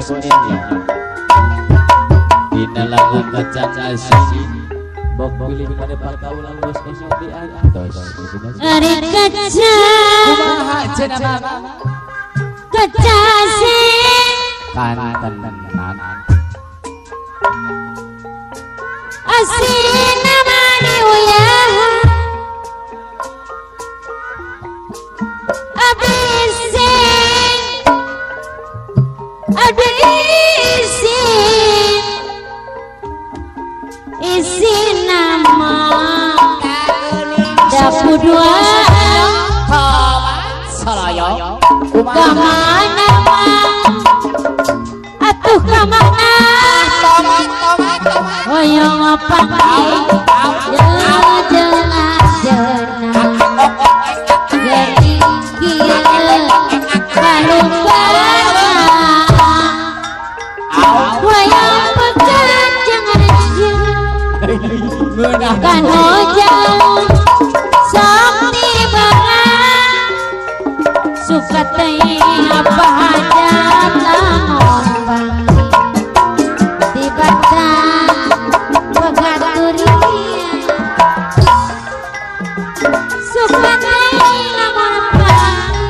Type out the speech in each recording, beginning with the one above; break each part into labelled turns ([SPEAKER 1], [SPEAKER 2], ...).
[SPEAKER 1] Bos Enyo. Dina lagu kacang asin bok pilih pada pagaulan Bos Enyo diantos.
[SPEAKER 2] Ari kacang
[SPEAKER 1] kumaha cenah mama
[SPEAKER 2] kacang asin
[SPEAKER 1] kantenan
[SPEAKER 2] asin namani uyah abisin abisin isi nama dapu dua
[SPEAKER 1] salaya
[SPEAKER 2] kamana atuh kamana hoyong panggih jelas geuning kieu kalumpana hoyong pegat jangan kan hojang sok tibangan suka teh apa hajat lamun panggih di batang pegat durian suka teh lamun panggih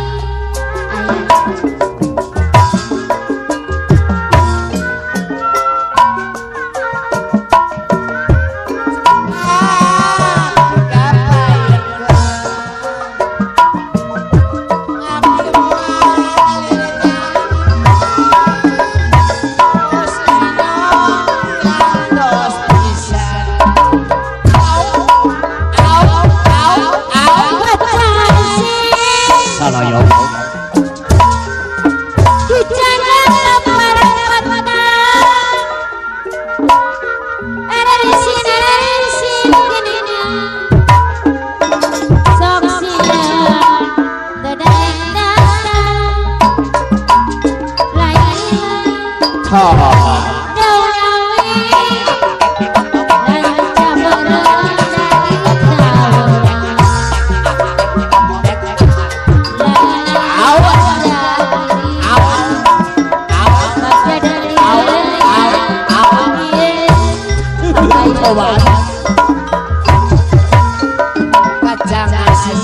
[SPEAKER 1] kacang asin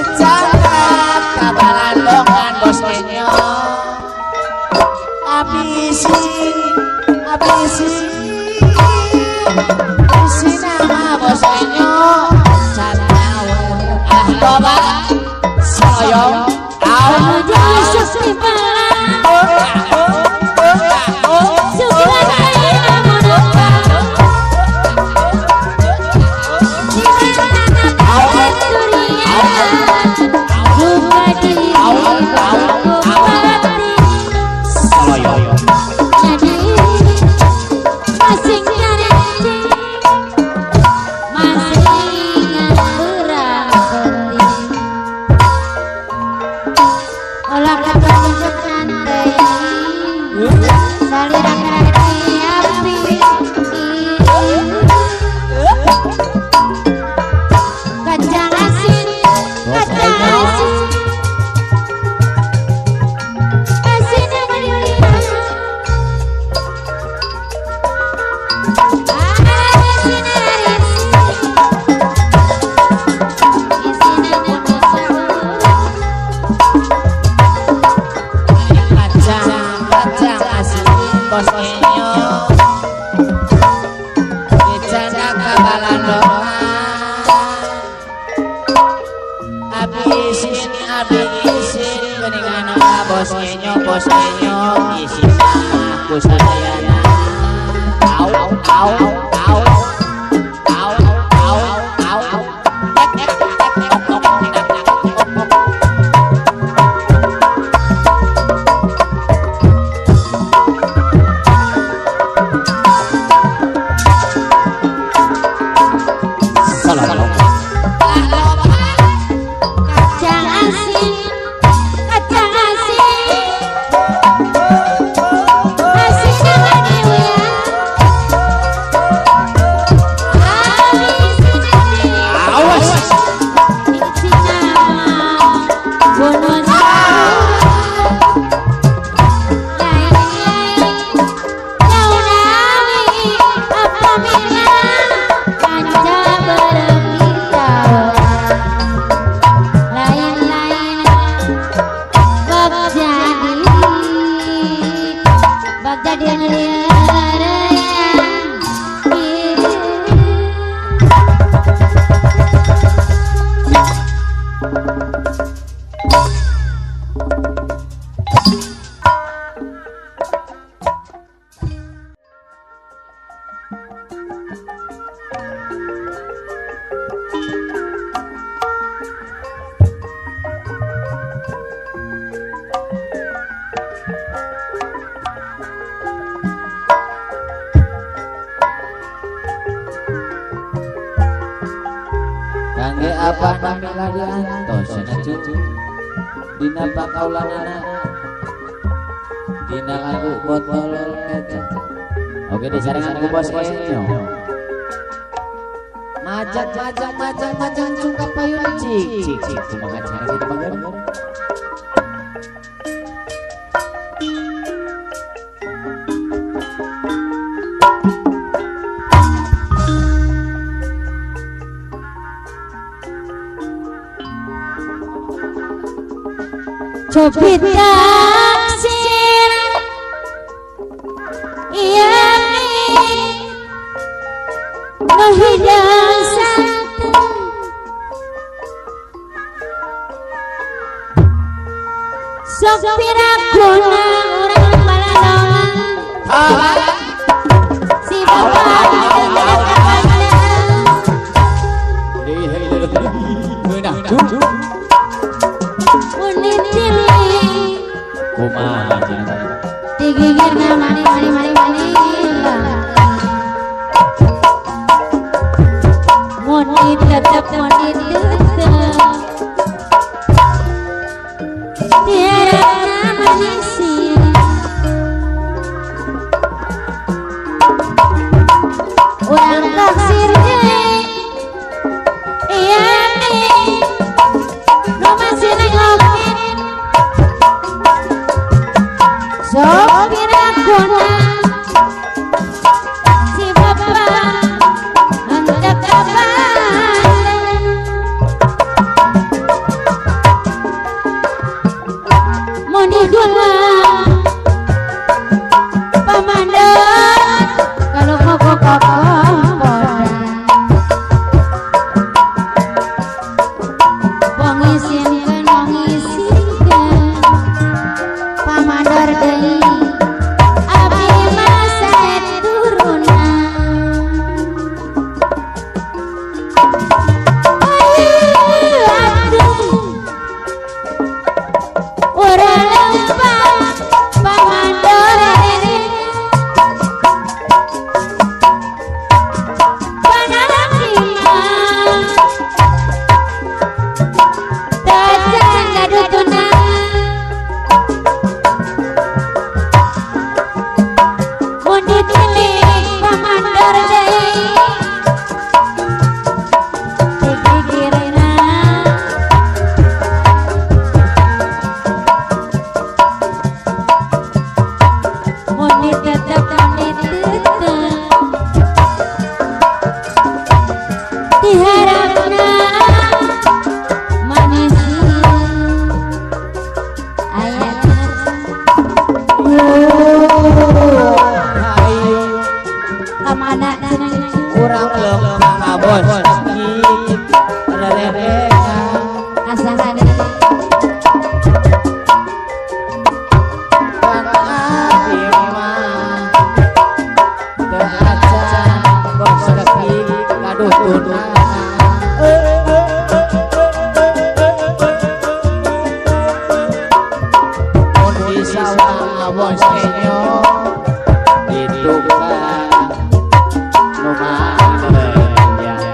[SPEAKER 1] dicatat kabalandongan Bos Enyo abisin abisin isin nama Bos Enyo canawa ah toba soyong au Bos Enyo dicatat kabalandongan abisin abisin geuningan Bos Enyo Bos Enyo isina ku sadayana au au au au au au ek ek ek ok ok ok ok.
[SPEAKER 2] Kacang asin, kacang asin, asin.
[SPEAKER 1] Kangge apa namila diantos cenah cucu dina pakaulanana dina lagu botol kecap. Oke disarengan ku bos Enyo. Macan macan macan macan cungkap payun cik cik cik kumaha cara kitu bager.
[SPEAKER 2] Cobi taksir iya nu hidang santen sok piraguna urang balalongan si bapak
[SPEAKER 1] kumaha
[SPEAKER 2] digigirna mani mani mani mani moni tetep moni tetep tiarapna manisir urang taksir deui iya nu masih nengokin sopiraguna si bapak hendak kapan moni gula pamandon kalau koko koko pongisinkeun pongisinkeun pamandor deui abdi mah sae turunan aduh urang lempang pamandor deui panarang mah tacan gadutuna mun ditilik pamandor deui digigirna mun ditetep mun ditetep diharapna manis aya kamana cenah
[SPEAKER 1] urang lempang ka bos rererengan
[SPEAKER 2] asahan deui
[SPEAKER 1] pan abdi mah teu acan bos keki gaduh tunangan. Mun di sawah bos Enyo di tukang nu manenjang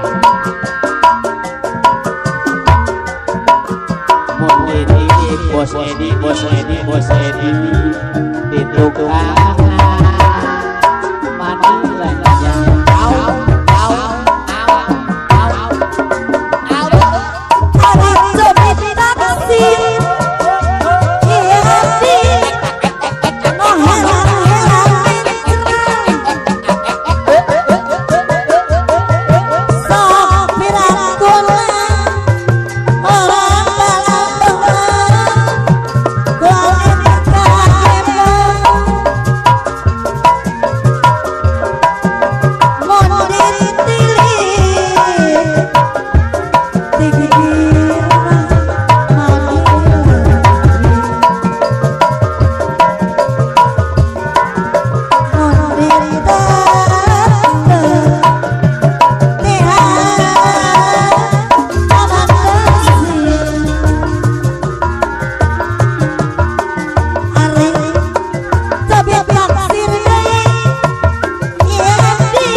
[SPEAKER 1] mun ditilik bos Edi bos Edi bos Edi di tukang mani lenjang au au au au au
[SPEAKER 3] Ari taksir ieu abdi nu helang-helang sok piraguna orang balalongan kualit kagemong mun ditilik digigirna mani mun ditetep Ari cobi taksir deui ieu abdi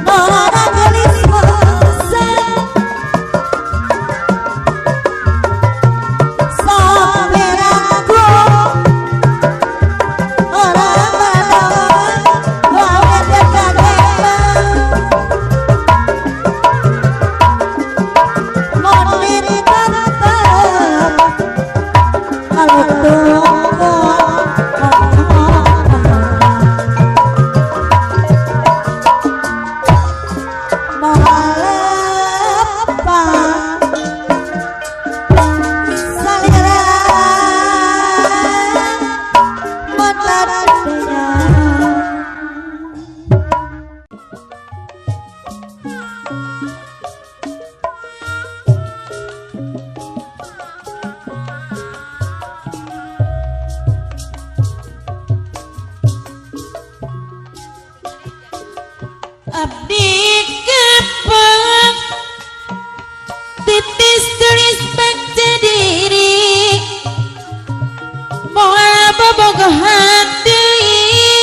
[SPEAKER 3] nu Moal lepas salira matadnya.
[SPEAKER 2] Abdi kepeng titis tulis baca diri moal bobogohan deui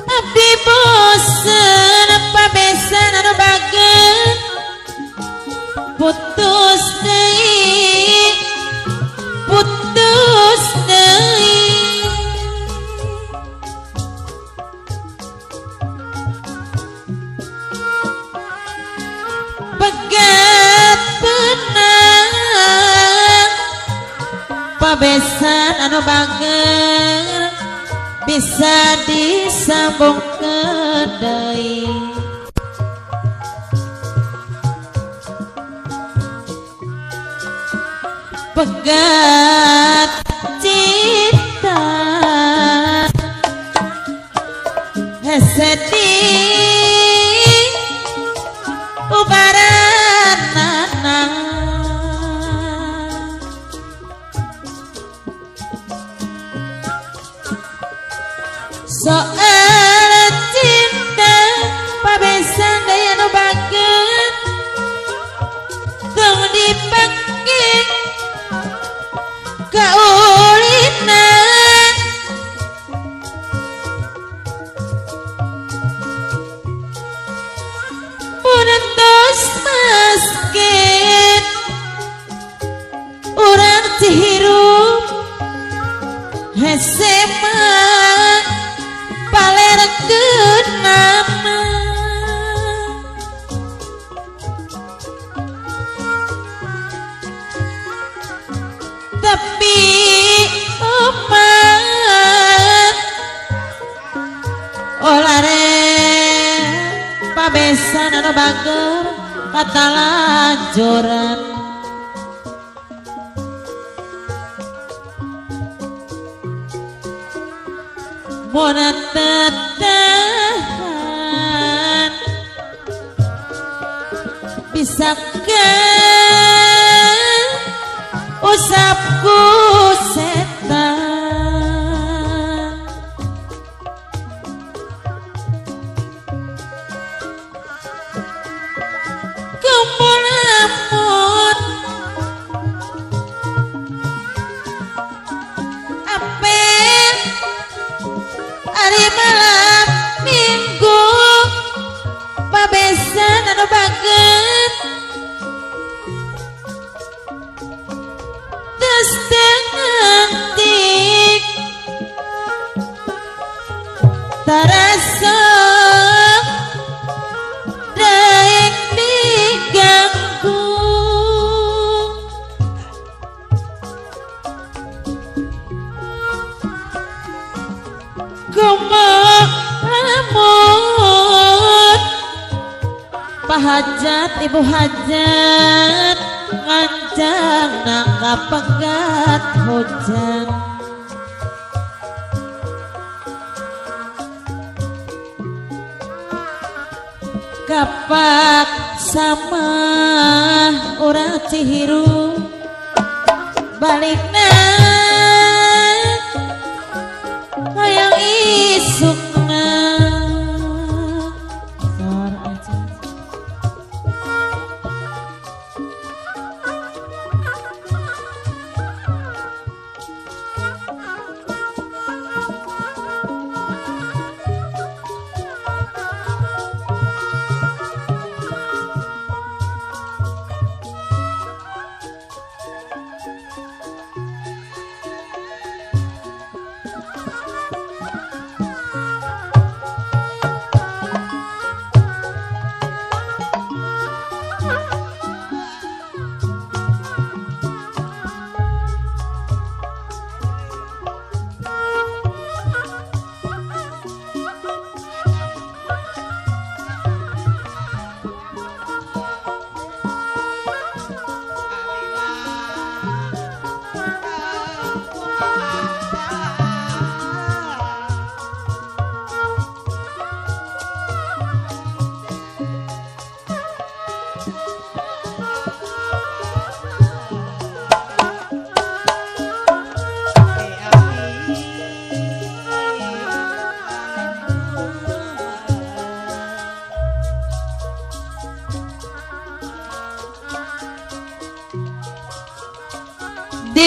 [SPEAKER 2] abdi bosen pabesan anu bager putus deui putus deui. Pegat benang pabesan anu bager bisa disambung deui. Pegat cinta sedih ubaranana soal cinta pabesan deui anu bager tong dipake kaulinan punentos masket urang cihirup hese mah palerkeun nama. Tapi omat olare pabesan anu bager katalanjuran mun tetahan bisa kan usapku setan. Kumpul apel hari malam minggu pabesan anu bager tik tarasa daek diganggu kumaha Pak Hajat Ibu Hajat ngancang nangka pegat hujan kapak sama urang Cihiru balikna hayang isukna.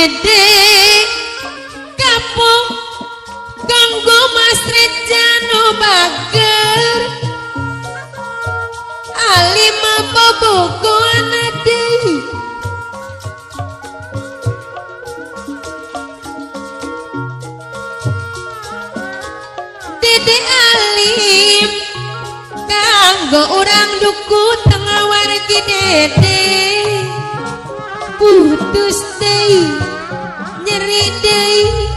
[SPEAKER 2] Dede kapok kanggo Mas Rejano bager alim bobogoan deui Dede alim kanggo urang duku tengah wargi Dede putus deui nyeri deui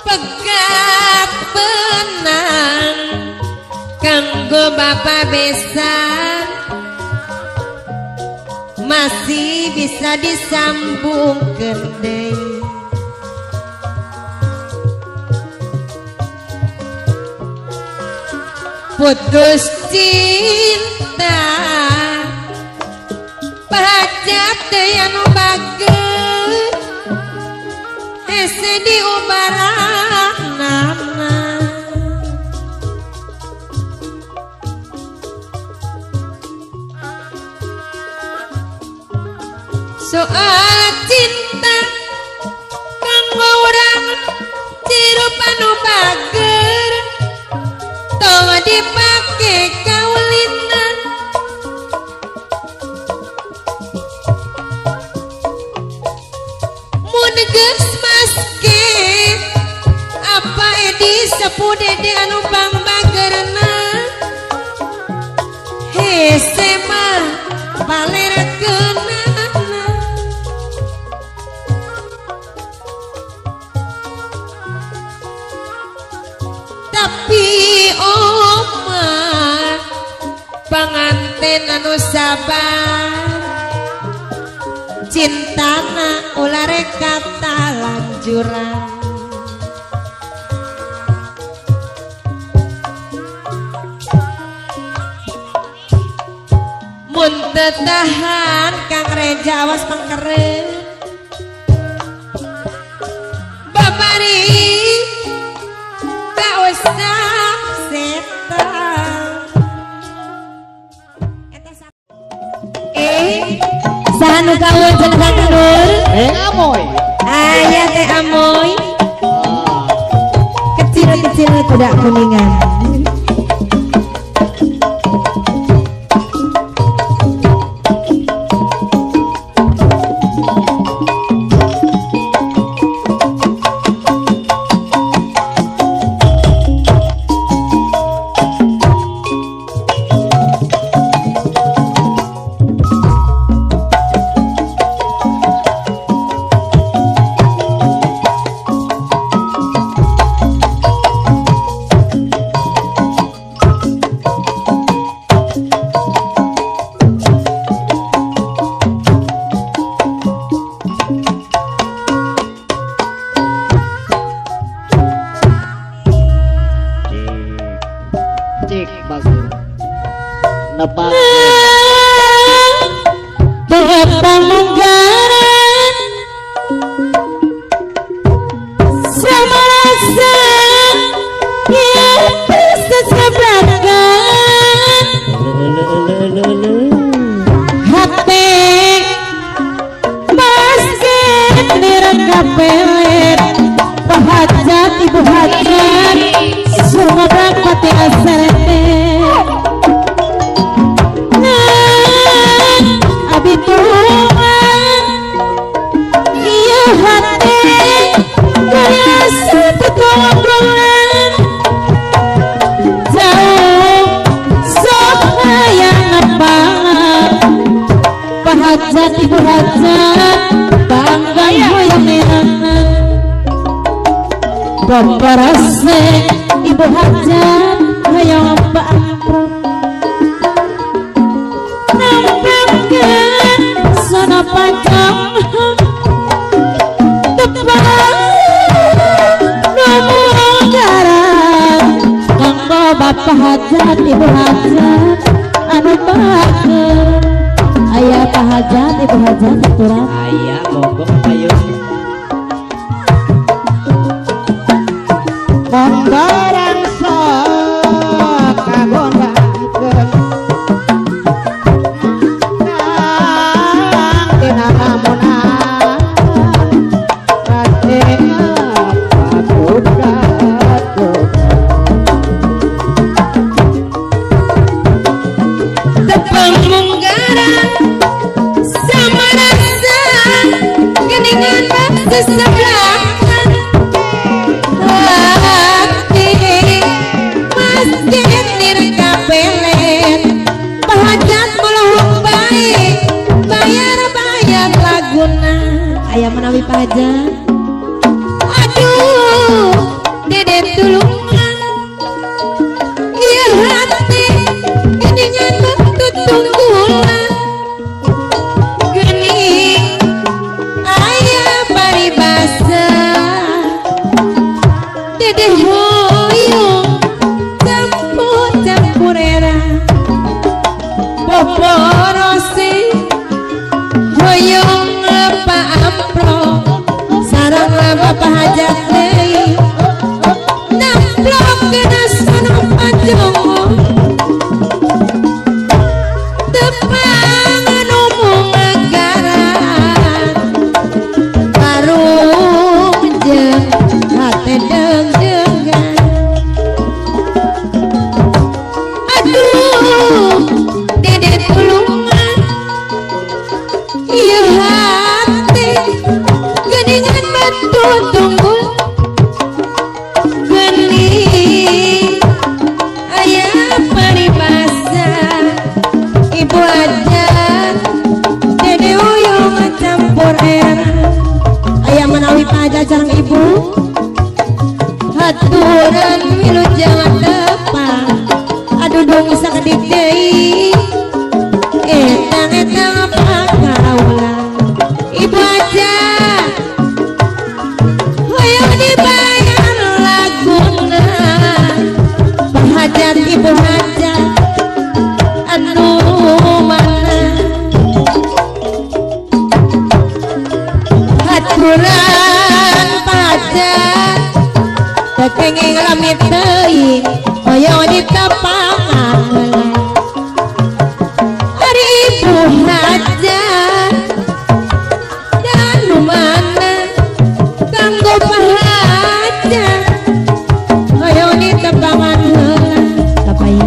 [SPEAKER 2] pegat benang kanggo bapak besan masih bisa disambung deui. Putus cinta pahajat deui anu bager hese diubaranana soal cinta kanggo urang cirup anu bager tong dipake kaulinan mun geus maske apa edi sepuh Dede anu pangbagerna hese mah palerkeunana tapi oma panganten anu sabar cintana ulah rek kata lanjuran mun teu tahan Kang Reja awas pangkeren babari tak usah setan saha nu kawin cenah Kang Nur
[SPEAKER 1] Amoy
[SPEAKER 2] aya teh Amoy kecil-kecil kuda kuningan. Bapak ibu hajat hayang bangkrut nampakkeun sana panjang tepang numunggaran kanggo bapak hajat ibu hajat anu bager aya pak hajat ibu hajat aturan
[SPEAKER 1] aya monggo payung
[SPEAKER 4] Barang sok kagondangkeun
[SPEAKER 2] Ayah menawi pajak. Aduh, dede tulungan. Iya hati, geningan batu tunggulan. Gening, ayah paribasa. Dede hoyong, campur-campur era. Poporosi, hoyong apa amplop sarang bapak hajat deui namplok kena sono panjongo tepang anu mungagaran barung jeung hate deung-deungan. Aduh dede tulungan ieu hati geningan batu tunggul gening aya paribasa ibu ajar dede uyung campur era aya menawi pajak sareng ibu haturan wilujeng tepang aduh dong sakedik deui etang-etang pakaula ibu ajar hoyong dibayar laguna bahajat ibu hajat anu mana haturan pajak teu kenging lamit teuing hoyong ditepangan ari ibu hajat anu mana kanggo pahajat hoyong ditepangan heula kapayu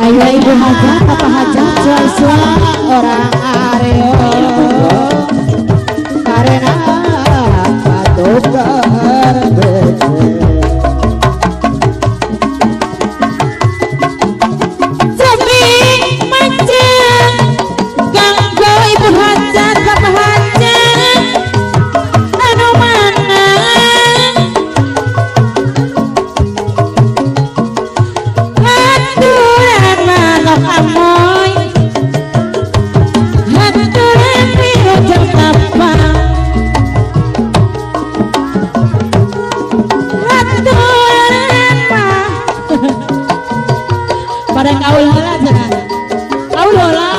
[SPEAKER 2] ayo ibu hajat apa hajat suai-suai orang areo karena
[SPEAKER 1] patukar
[SPEAKER 2] Jami mancing ganggu ibu hajat bapak hajat anu mana haturan manok amoy haturan wilujeng tapang haturan mah pada kaul heula cenah kaul heula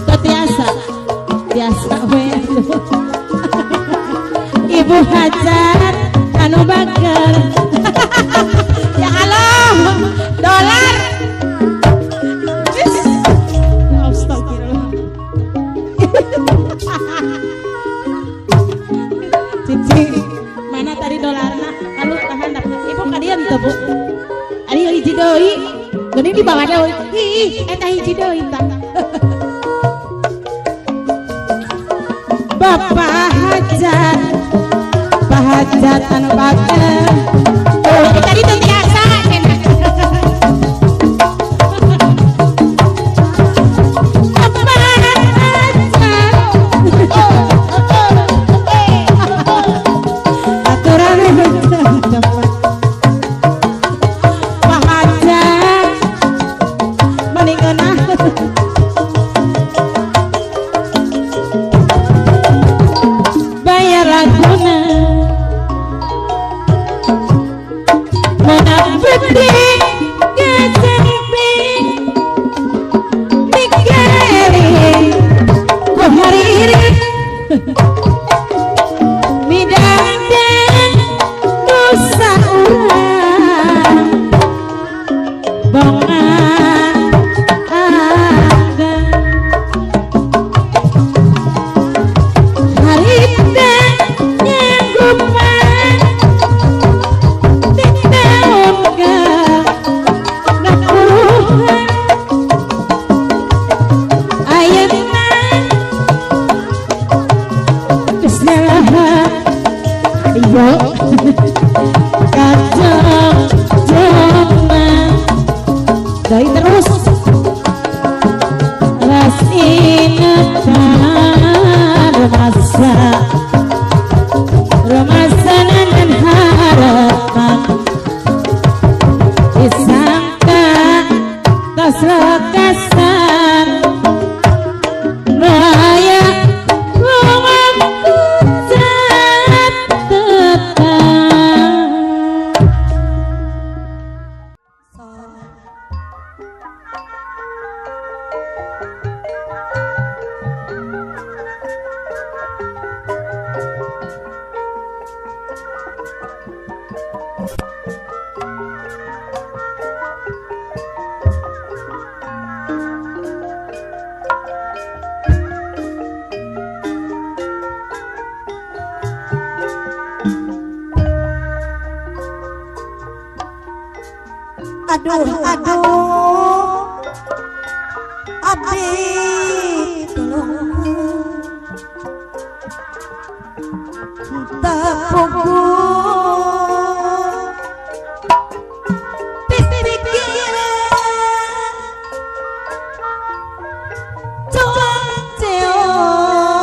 [SPEAKER 2] teu tiasa tiasa we ibu hajat anu bager ya Allah dolar. Astagfirullah. Cici mana tadi dolarna kalau tahan dah ibu kadian teu bu ari hiji deui geuning dibawa deui ih eta hiji deui tah bapak hajat hajat anu bager oh tadi teu tiasa cenah bapak hajat aturan Pak Hajat mending ngeunah bayar laguna Bu. Kacang jangan dari terus rasinetan rumasa rumasa dan harapan disangka tas lekasan raya rumahku tetap.
[SPEAKER 3] Aduh, aduh, abdi tolong tepuku pikiran cuaca rasa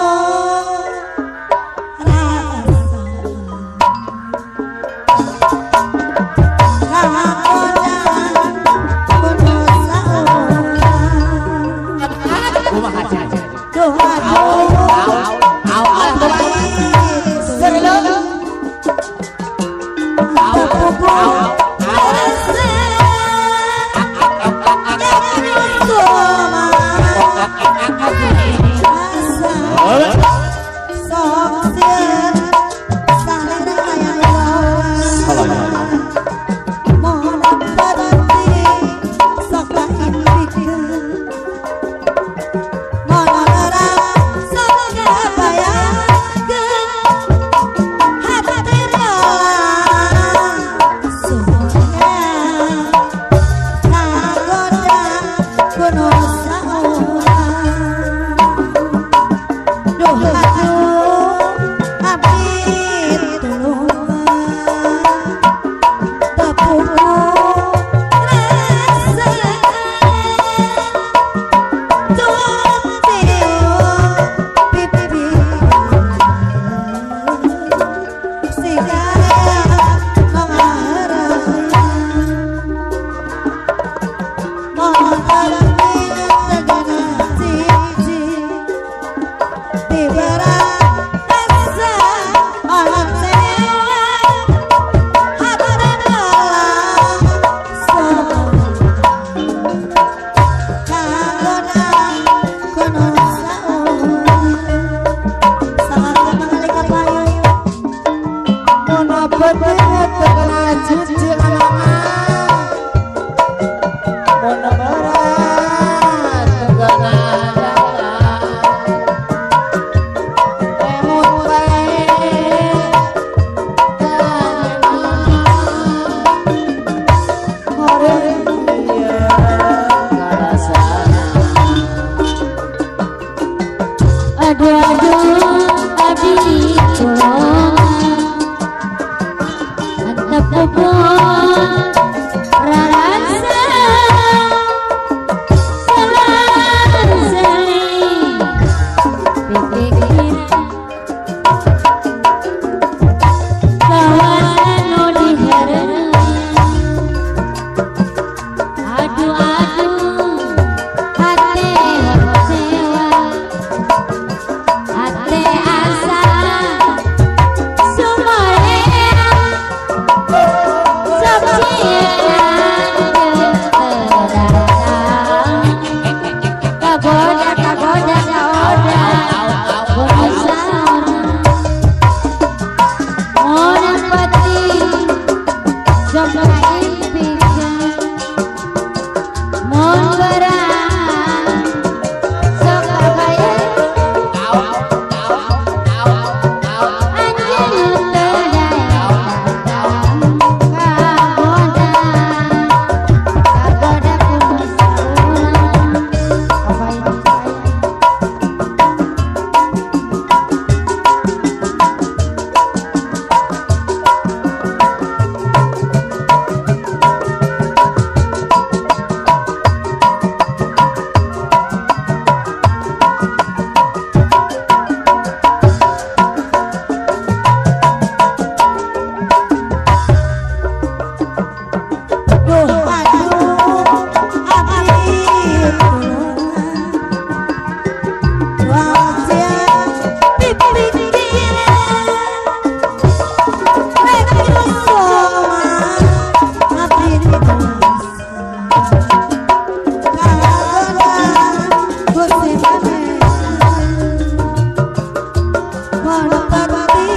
[SPEAKER 2] Asa
[SPEAKER 3] Sakura.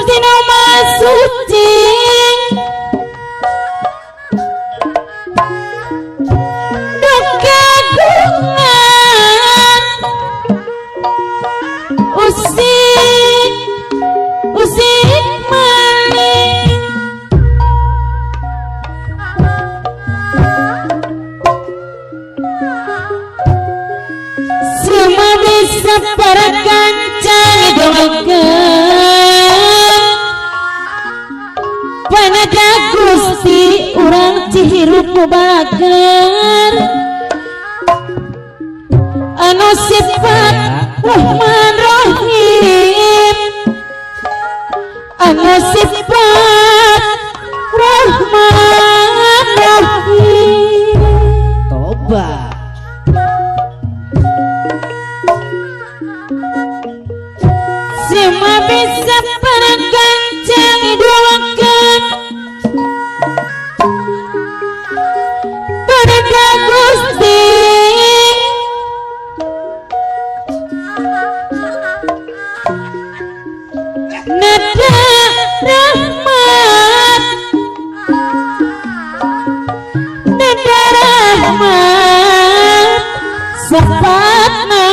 [SPEAKER 2] Gusti nu Maha Suci kagungan usik usik maling semua bisa para kancang doakan panada Gusti urang Cihirup bager anu sifat Rahman Rahim anu sifat Rahman Rahim
[SPEAKER 1] Toba
[SPEAKER 2] semua bisa para kancang doakan pada Gusti nada rahmat nada rahmat sepatna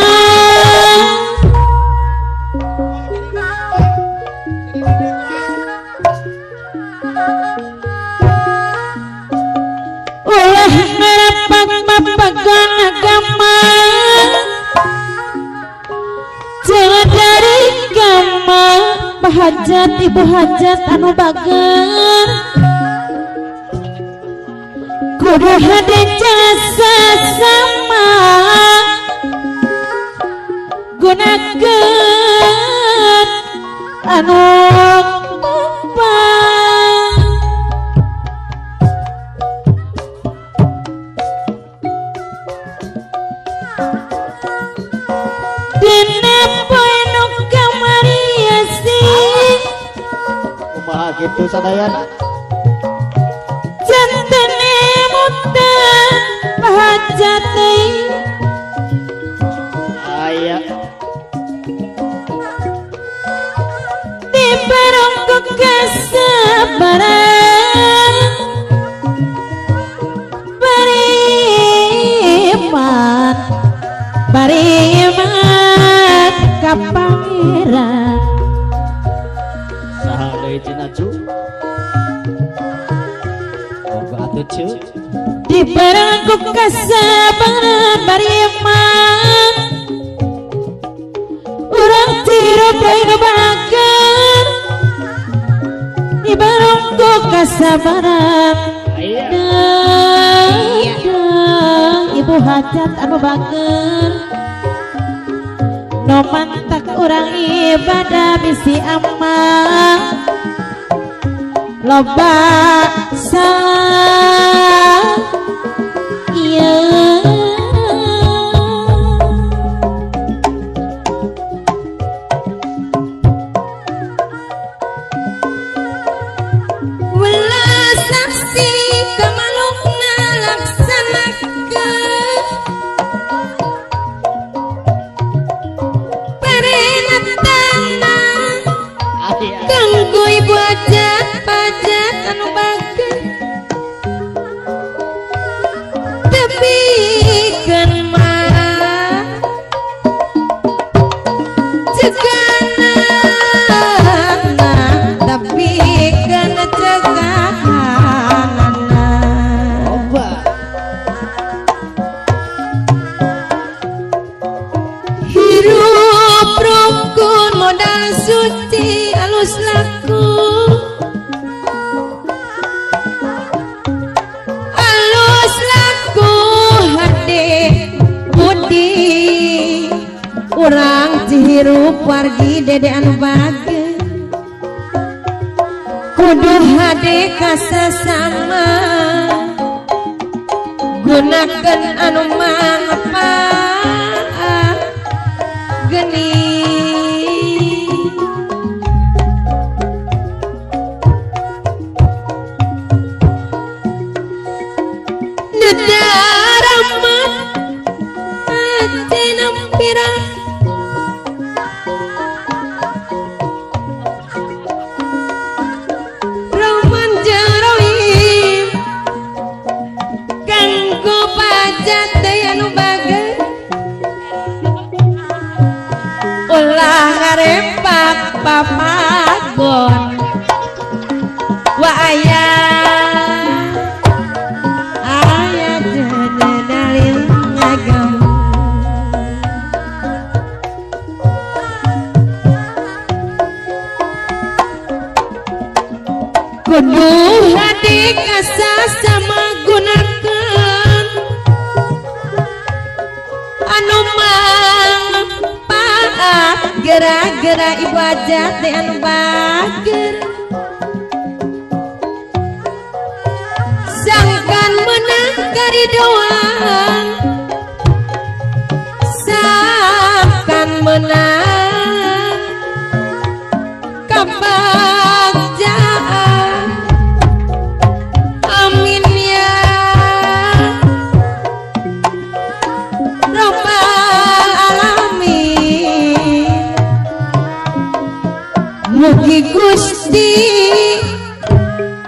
[SPEAKER 2] ulah ngarapak mapagan agama jangan dari gama bahajat ibu hajat anu bager kudu hade jasa sama gunakeun anu mupang dina poe nu kamari sih
[SPEAKER 1] kumaha kitu sadayana
[SPEAKER 2] jantene mutan bahajat deui
[SPEAKER 1] aya
[SPEAKER 2] dibarong ku kasabaran bariman bariman ka pangeran
[SPEAKER 1] saha deui cenah cu boga atuh cu
[SPEAKER 2] dibareng ku kasabaran bariman urang Cihirup nu bager dibareng ku kasabaran
[SPEAKER 1] aya
[SPEAKER 2] ibu hajat anu bager no mantak urang ibadah bisi amal loba salah ieu
[SPEAKER 4] Welas saksi kamalukna laksanakeun perenatana
[SPEAKER 1] aya
[SPEAKER 4] kanggo ibu hajat pajak anu bager tepikeun mah ceganana tepikeun cegahanana
[SPEAKER 1] Toba
[SPEAKER 4] hirup rukun modal suci alus laku alus laku hade budi urang Cihirup wargi dede anu bager kudu hade kasasama gunakeun anu manfaat geni neda rahmat aceh nampira Kudu hati asa sama gunakan anu manfaat gara-gara ibu aja teh anu bager sangkan menang karidoan sangkan menang kebagjaan. Amin ya Rabbal alamin. Mugi Gusti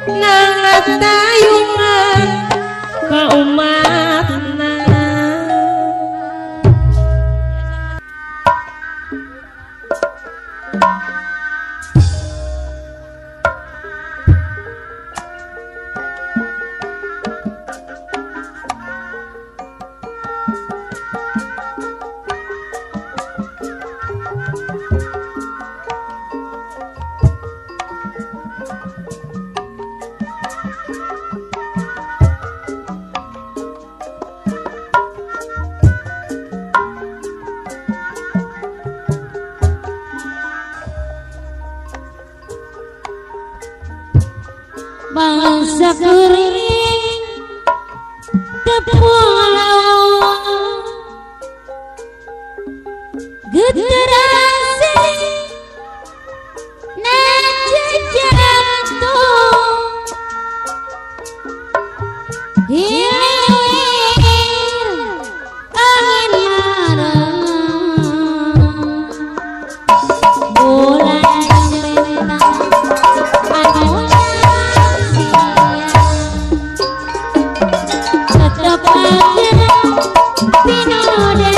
[SPEAKER 4] nangatayungan ka umatna.
[SPEAKER 2] Bangsa kuring ke pulau geterase na jatuh hilir angin marah bulan bintang anu tetep aja pinode.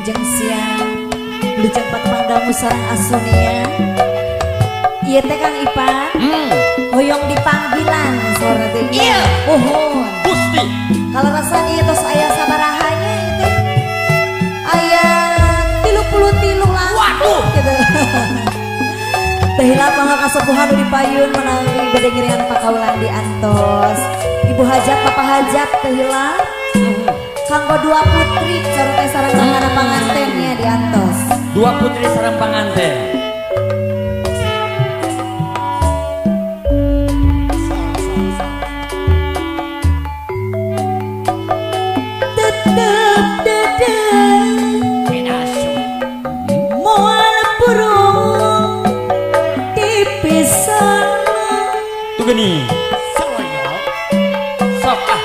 [SPEAKER 3] Wilujeng siang, wilujeng patepang sareng Asonia. Ieu teh Kang Ipan, hoyong dipanggilan saurna teh. Iya. Uhun.
[SPEAKER 1] Gusti.
[SPEAKER 3] Kalarasan ieu tos aya sabarahanya ieu teh. Aya 33 lah.
[SPEAKER 1] Waduh.
[SPEAKER 3] Gitu. Teh hilap mangga kasepuhan nu dipayun menawi bade ngiringan pakaulan di antos. Ibu hajat bapak hajat teh hilap. Kanggo dua putri sareng teh sareng sangana pangantennya di antos.
[SPEAKER 1] Dua putri sareng panganten.
[SPEAKER 3] Tetep dedeh moal purung dipisah.
[SPEAKER 1] Tuh gini. Sok ah.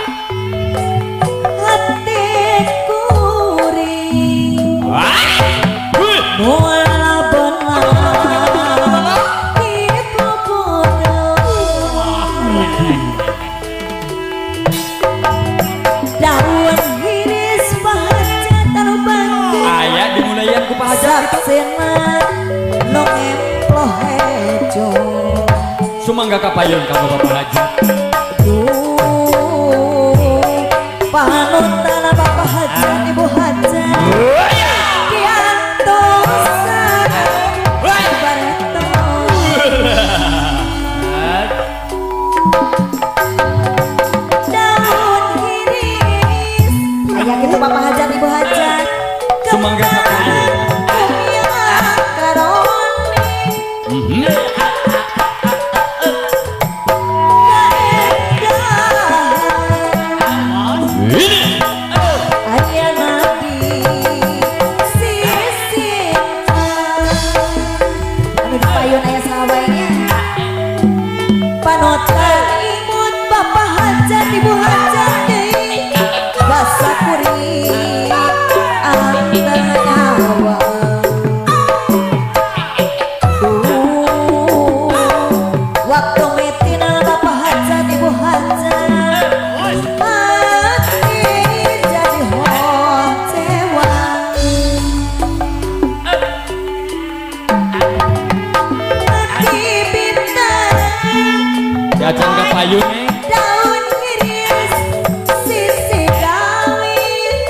[SPEAKER 1] Sumangga kapayun kamu Bapak Haji.
[SPEAKER 3] Duh, panutan Bapak Haji, Ibu Haji. Diantosan bareto. Daun hiris. Aya kitu Bapak Haji, Ibu Haji.
[SPEAKER 1] Sumangga kapayun. Daun
[SPEAKER 3] hiris sisi kawin.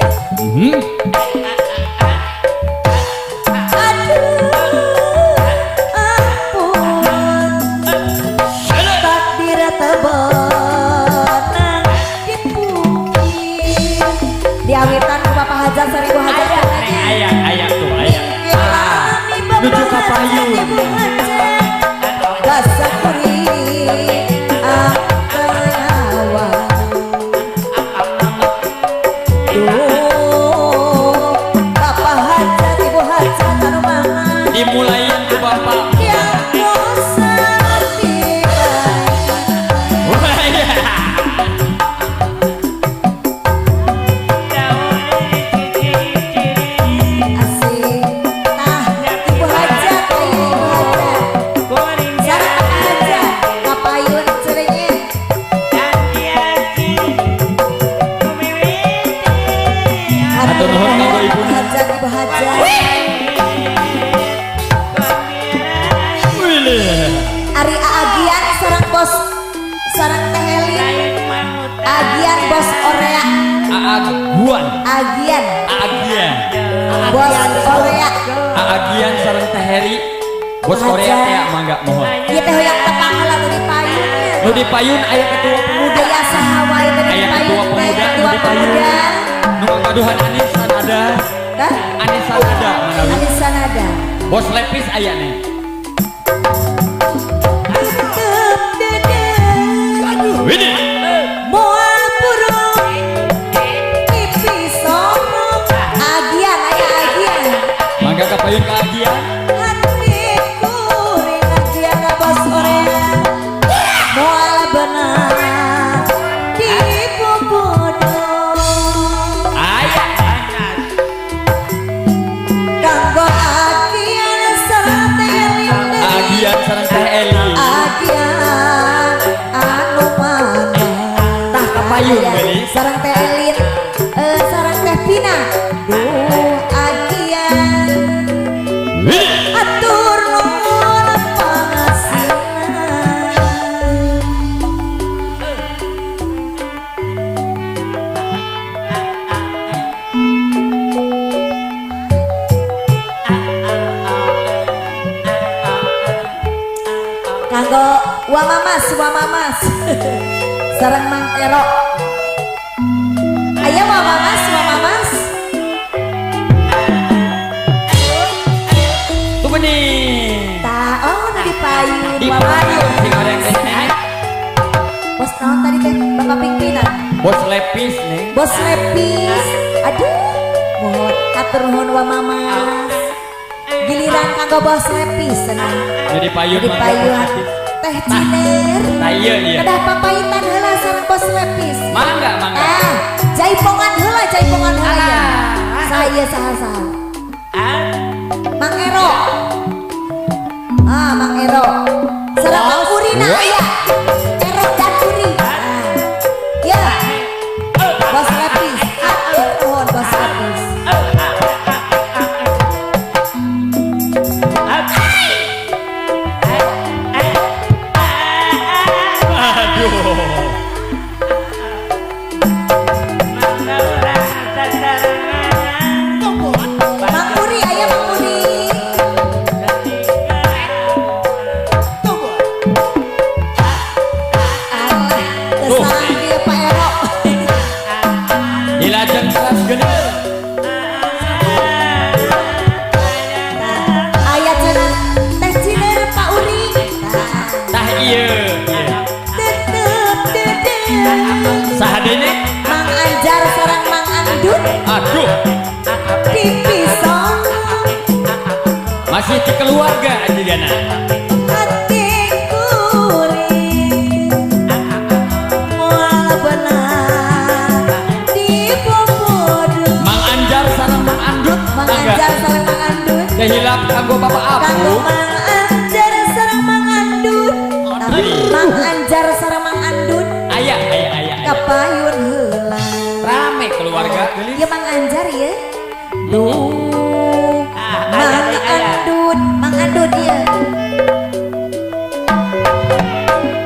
[SPEAKER 3] Aduh ampun, takdir tebenang dipungkir. Diawitan ku Bapak Hajat seribu hajat.
[SPEAKER 1] Aya aya tuh aya. Nuju ka payun. Dimulain ku Bapak.
[SPEAKER 3] Ari Agian sareng bos sareng Teh Heli. Agian bos Orea.
[SPEAKER 1] Aguan.
[SPEAKER 3] Agian.
[SPEAKER 1] Agian.
[SPEAKER 3] Bos Orea.
[SPEAKER 1] Agian sareng Teh Heli. Bos Orea teh mangga mohon.
[SPEAKER 3] Ieu teh hoyong tepang heula nu dipayun.
[SPEAKER 1] Nu dipayun aya ketua pemuda.
[SPEAKER 3] Aya saha wae teh
[SPEAKER 1] Aya ketua pemuda nu dipayun. Nu ngagaduhan Anis Sanada.
[SPEAKER 3] Hah?
[SPEAKER 1] Anis Sanada manawi.
[SPEAKER 3] Anis Sanada.
[SPEAKER 1] Bos Lepis aya nih.
[SPEAKER 3] Moal purung pipi sorong. Agian aya agian.
[SPEAKER 1] Mangga kapayun ka agian.
[SPEAKER 3] Hati kuring agian bos Orea. Moal benar dipupudo.
[SPEAKER 1] Aya.
[SPEAKER 3] Kanggo agian sareng Teh Eli.
[SPEAKER 1] Agian sareng Teh Eli.
[SPEAKER 3] Agian anu mana.
[SPEAKER 1] Payun
[SPEAKER 3] sareng Teh Elin, sareng Teh Pina. Duh agian Sareng Mang Ero. Ayo Mama Mas, Mama Mas.
[SPEAKER 1] Tunggu nih.
[SPEAKER 3] Tah, oh di payun.
[SPEAKER 1] Di payun sing goreng teh.
[SPEAKER 3] Bos naon tadi teh Bapak pimpinan?
[SPEAKER 1] Bos lepis nih.
[SPEAKER 3] Bos lepis. Aduh, mohon atur nuhun wa Mama. Giliran kanggo bos lepis cenah.
[SPEAKER 1] Jadi payun.
[SPEAKER 3] Di payun. Teh ciner.
[SPEAKER 1] Tah ieu ieu.
[SPEAKER 3] Kedah papayitan heula sareng bos lepis.
[SPEAKER 1] Mangga, mangga.
[SPEAKER 3] Ah, jaipongan heula ya. Saya saha-saha. Mang Ero. Ah, Mang Ero. Sareng Mang Urina aya. Ero dan Uri. Ah. Ya. Bos lepis. Atur nuhun bos lepis. Mang Uri aya Mang Uri. Alah, teu ieu Pak Ero.
[SPEAKER 1] Dilajeng kelas gede.
[SPEAKER 3] Nah, aya cenah teh ciner Pak Uri. Nah,
[SPEAKER 1] Tah ieu.
[SPEAKER 3] tetep dedeh.
[SPEAKER 1] Saha deui nih?
[SPEAKER 3] Mang Anjar sareng Mang Andut
[SPEAKER 1] Aduh,
[SPEAKER 3] dipisah
[SPEAKER 1] masih di keluarga jigana.
[SPEAKER 3] Hati kuring moal benar dipopodo.
[SPEAKER 1] Mang Anjar sareng Mang Andut.
[SPEAKER 3] Mang Anjar sareng Mang Andut.
[SPEAKER 1] Teh hilap kanggo Bapak
[SPEAKER 3] Kanggo
[SPEAKER 1] Abu.
[SPEAKER 3] Mang Anjar sareng Mang Andut. Mang Anjar sareng Mang Andut
[SPEAKER 1] Aya aya aya. Aya.
[SPEAKER 3] kapayun heula.
[SPEAKER 1] Rame keluarga geulis.
[SPEAKER 3] Ieu Mang Anjar ya. Duh. Mang Andut, Mang Andut ya.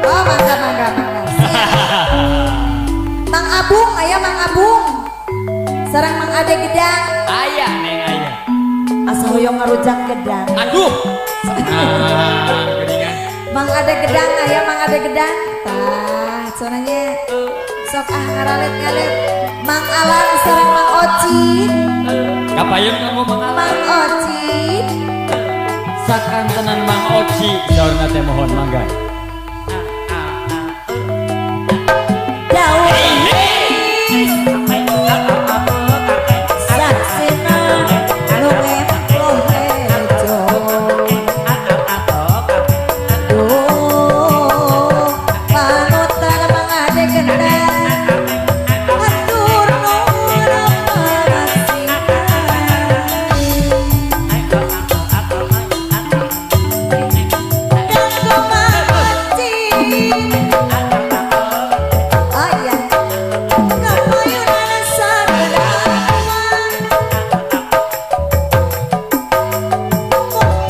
[SPEAKER 3] Oh, mangga mangga mangga. Siap. Mang Abung, aya Mang Abung. Sareng Mang Ade Gedang.
[SPEAKER 1] Aya neng aya.
[SPEAKER 3] Asa hoyong ngarujak gedang.
[SPEAKER 1] Aduh. Nah, geuningan.
[SPEAKER 3] Mang Ade Gedang, aya Mang Ade Gedang. Tah, cenahnya sok ah ngaralet-ngalet. Mang Alan sareng Mang Ocit.
[SPEAKER 1] Kapayun kanggo Mang Alan.
[SPEAKER 3] Mang Ocit.
[SPEAKER 1] Sakantenan Mang Oci saurna teh mohon mangga.
[SPEAKER 3] Daun saksina nu ngemploh hejo. Duh, panutan Mang Ade Gedang. Hatur nuhun panasina. Kanggo Mang Ocit. Aya kapayunan sagedawan.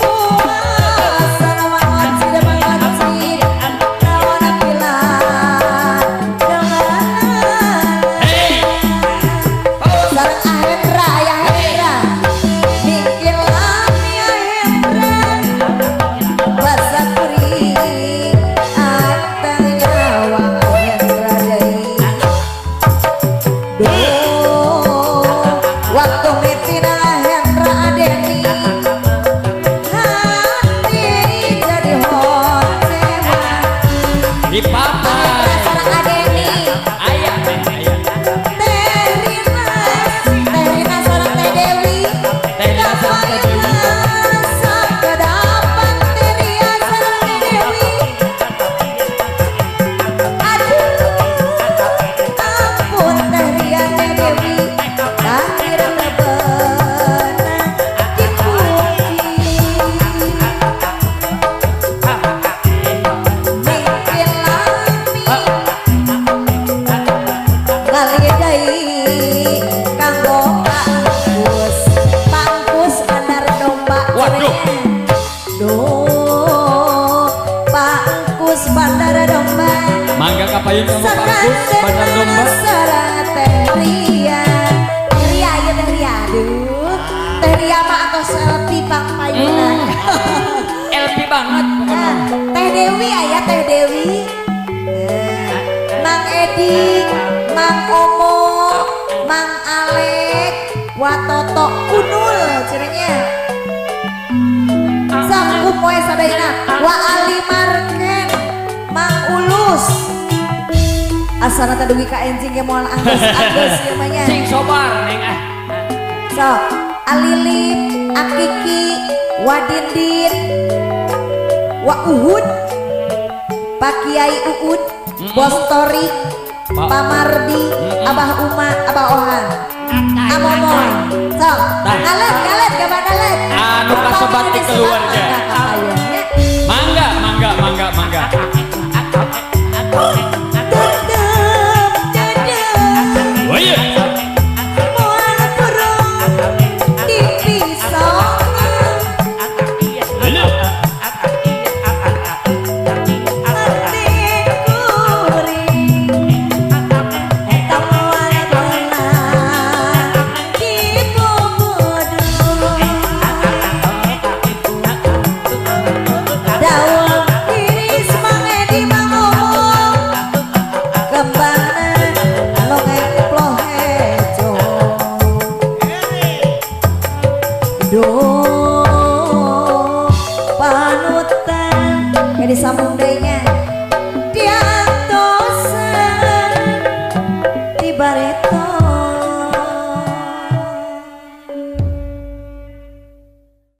[SPEAKER 3] Puasa Mang Ocit Mang Ocit. Naon pilah dengan
[SPEAKER 1] Hey.
[SPEAKER 3] sareng Ahendra aya Hendra. Mikir lami Ahendra. Basa kuring anteng nyawang Ahendra deui. Duh, waktu mitina Hendra Adeni. Hati jadi hocewa.
[SPEAKER 1] Di papa.
[SPEAKER 3] Hendra sareng Adeni.
[SPEAKER 1] Aya neng aya.
[SPEAKER 3] Teh Rina, Teh Rina sareng Teh Dewi.
[SPEAKER 1] Teh Rina sareng Teh Dewi.
[SPEAKER 3] Sakedapan Teh Ria sareng Teh Dewi. Aduh, ampun Teh Ria Teh Dewi. Takdir bebenang dipuji. Mingkil lami ngalih deui kanggo Pangkus. Pangkus bandar domba.
[SPEAKER 1] Waduh.
[SPEAKER 3] Duh, Pangkus bandar domba.
[SPEAKER 1] Mangga kapayun kanggo Pangkus bandar domba.
[SPEAKER 3] Sareng Teh Ria. Teh Ria ieu Teh Ria. Aduh, Teh Ria mah atos LP pangpayunan.
[SPEAKER 1] LP banget pokoknya.
[SPEAKER 3] Teh Dewi aya Teh Dewi. Nah. Edi, Mang Omo, Mang Alek, Watoto Unul cenanya. Sok kumoe sadayana Wa Ali Marken, Mang Ulus. Asana teh dugi ka enjing ge moal anggeus-anggeus ieu mah nya.
[SPEAKER 1] Sing sobar neng ah.
[SPEAKER 3] Sok Alilip, Akiki, Wadindin, Wa Uhud, Pak Kiai Uud, Bos Torik, Pak Mardi, Abah Uma, Abah Ohan, Amomoy. Sok, ngalet, ngalet, gambar ngalet.
[SPEAKER 1] Anu kasebat di keluarga. Mangga, mangga, mangga, mangga.
[SPEAKER 3] Dendam, dendam.
[SPEAKER 1] Oh iya.
[SPEAKER 3] Moal purung di pisau.
[SPEAKER 1] Halo.
[SPEAKER 3] Hati kuring eta moal meunang dipupudu. Daun iris Mang Edi Mang Omo, kembangna longeng ploh hejo. Duh panutan kayak disambung